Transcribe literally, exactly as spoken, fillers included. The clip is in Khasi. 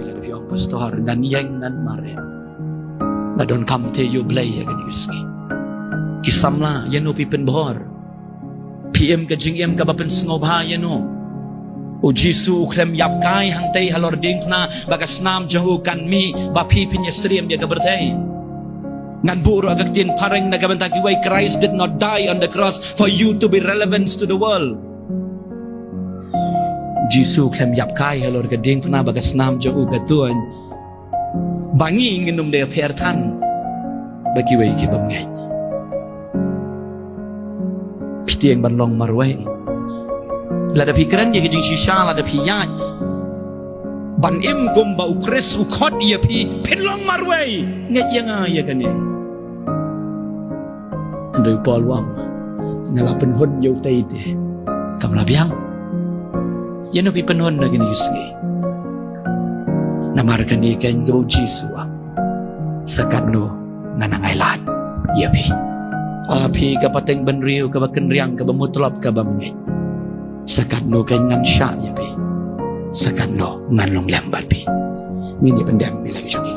Ïa ong pastor, ngan ïeng ngan mareh. Nga donkam te ïa U Blei ïa kane ka sngi. Ki samla, ïano phi pynbor? Phi im ka jingim kaba pynsngewbha ïano? U Jisu u khlem ïap kai hangtei halor diengphna ba ka snam jong u kan mih ba phi phin ïasyriem ïa ka pyrthei. Ngan buh ruh ka ktien phareng na ka bynta kiwei, Christ did not die on the cross for you to be relevant to the world. Jisu khlem ïap kai halor ka diengphna ba ka snam jong u ka tuid ba ngi ngin ym dei pher than ba kiwei ki bym ngeit. Phi tieng ban long marwei. Lada phi kren ïa ka jingshisha, lada phi ïaid ban im kumba U Khrist u khot ïa phi, phin long marwei. Ngeit ïa nga ïa kane. Hynrei u Paul u ong, nga la pynhun ïa utei te kam la biang. Ïano phi pynhun na kane ka sngi? Namar kane keiñ kaba U Jisu u ong, sa katno ngan nang ai lad ïa phi. A phi ka pateng bynriew kaba kynriang, kaba mutlop, kaba ngeit. Sa katno keiñ ngan shah ïa phi? Sa katno ngan long lem bad phi? Ngin ïa pyndem ïa la ki jong ki